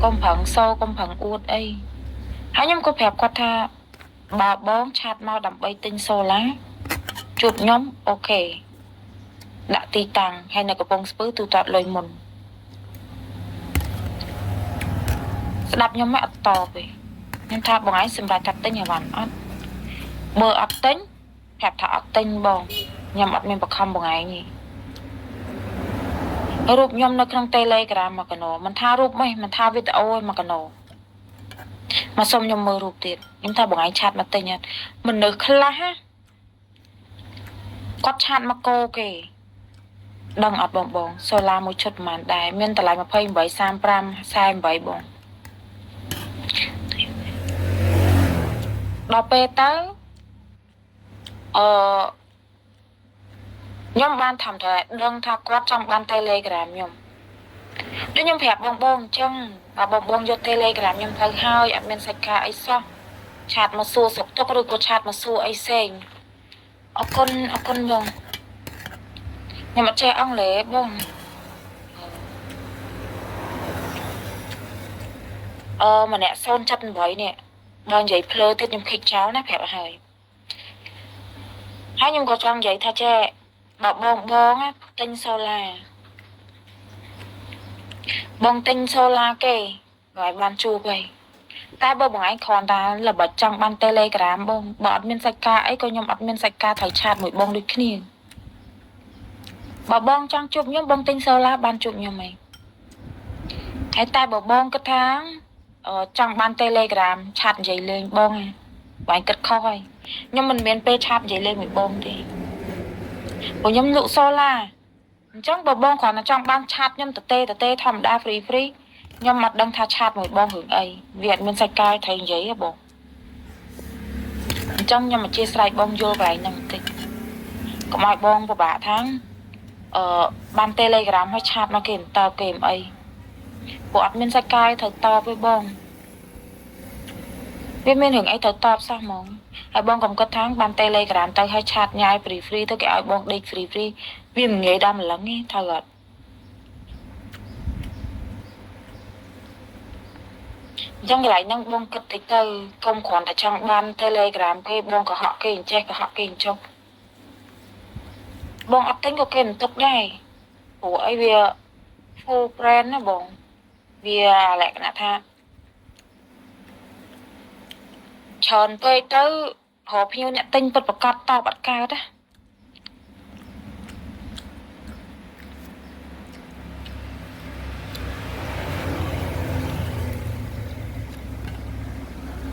កុំប្រឹងសូកុំប្រឹងអួតអីហើយខ្ញុំក៏ប្រាប់គាត់ថាបើបង chat មកដើម្បីទិញសូឡាជួបខ្ញុំ OK ដាក់ទីតាំងហើយនៅកំពង់ស្ពឺទូទាត់លុយមុនស្ដាប់ខ្ញុំមកអត់តបទេខ្ញុំថាបងឯងសម្រាប់ថាទិញអីវ៉ាន់អត់បើអត់ទិញប្រាប់ថាអត់ទិញបងខ្ញុំអត់មានបខំបងឯងទេរូបខ្ញុំនៅក្នុង Telegram មកកណោមិនថារូបទេមិនថាវីដេអូទេមកកណោមកសុំខ្ញុំមើលរូបទៀតខ្ញុំថាបងឯង chat មកទិញអត់មនុស្សខ្លះគាត់ chat មកកោគេដឹងអត់បងបងសូឡាមួយឈុតប្រហែលដែរមានតម្លៃ28 35 48បងដល់ពេលទៅអឺខ្ញុំបានធ្វើតែដឹងថាគាត់ចង់បាន Telegram ខ្ញុំដូចខ្ញុំប្រាប់បងបងអញ្ចឹងបើបងបងយក Telegram ខ្ញុំទៅហើយអត់មានសាច់ការអីសោះ chat មកសួរសុខទុក្ខឬក៏ chat មកសួរអីផ្សេងអរគុណអរគុណបងខ្ញុំអត់ចេះអង់គ្លេសបងអឺម្នាក់078នេះដល់និយាយភ្លើទៀតខ្ញុំខិចចោលណាប្រាប់ឲ្យហើយហើយខ្ញុំក៏ចង់និយាយថាចេះបើបងបងទិញសូឡាបងទិញសូឡាគេហើយបានជួបហើយតែបើបងឯងគ្រាន់តែល្បិចចង់បាន Telegram បងបើអត់មានសាច់ការអីក៏ខ្ញុំអត់មានសាច់ការត្រូវឆាតមួយបងដូចគ្នាបើបងចង់ជួបខ្ញុំបងទិញសូឡាបានជួបខ្ញុំហីហើយតែបើបងគិតថាចង់បាន Telegram ឆាតនិយាយលេងបងឯងបងឯងគិតខុសហើយខ្ញុំមិនមានពេលឆាតនិយាយលេងមួយបងទេព្រោះខ្ញុំលក់សូឡាអញ្ចឹងបើបងគ្រាន់តែចង់បានឆាតខ្ញុំតទេតទេធម្មតា free free ខ្ញុំអត់ដឹងថាឆាតមួយបងរឿងអីវាអត់មានសាច់ការត្រូវនិយាយទេបងអញ្ចឹងខ្ញុំអធិស្ឋានបងយល់កន្លែងហ្នឹងបន្តិចកុំឲ្យបងពិបាកថាអឺបាន Telegram ហើយឆាតមកគេមិនតបគេមិនអីព្រោះអត់មានសាច់ការត្រូវតបទេបងវាមានរឿងអីត្រូវតបសោះហ្មងហើយបងកុំគិតថាបាន Telegram ទៅហើយឆាតញ៉ាយ free free ទៅគេឲ្យបងដេក free free វាមិនងាយដល់ម្លឹងទេត្រូវអត់អញ្ចឹងកន្លែងហ្នឹងបងគិតតិចទៅកុំគ្រាន់តែចង់បាន Telegram គេបងកុហកគេអញ្ចេះកុហកគេអញ្ចុះបងអត់ទិញក៏គេមិនទុកដែរព្រោះអីវា full brand ណាបងវាលក្ខណៈថាច្រើនពេកទៅរកភ្ញៀវអ្នកទិញពិតប្រកបតបអត់កើតណា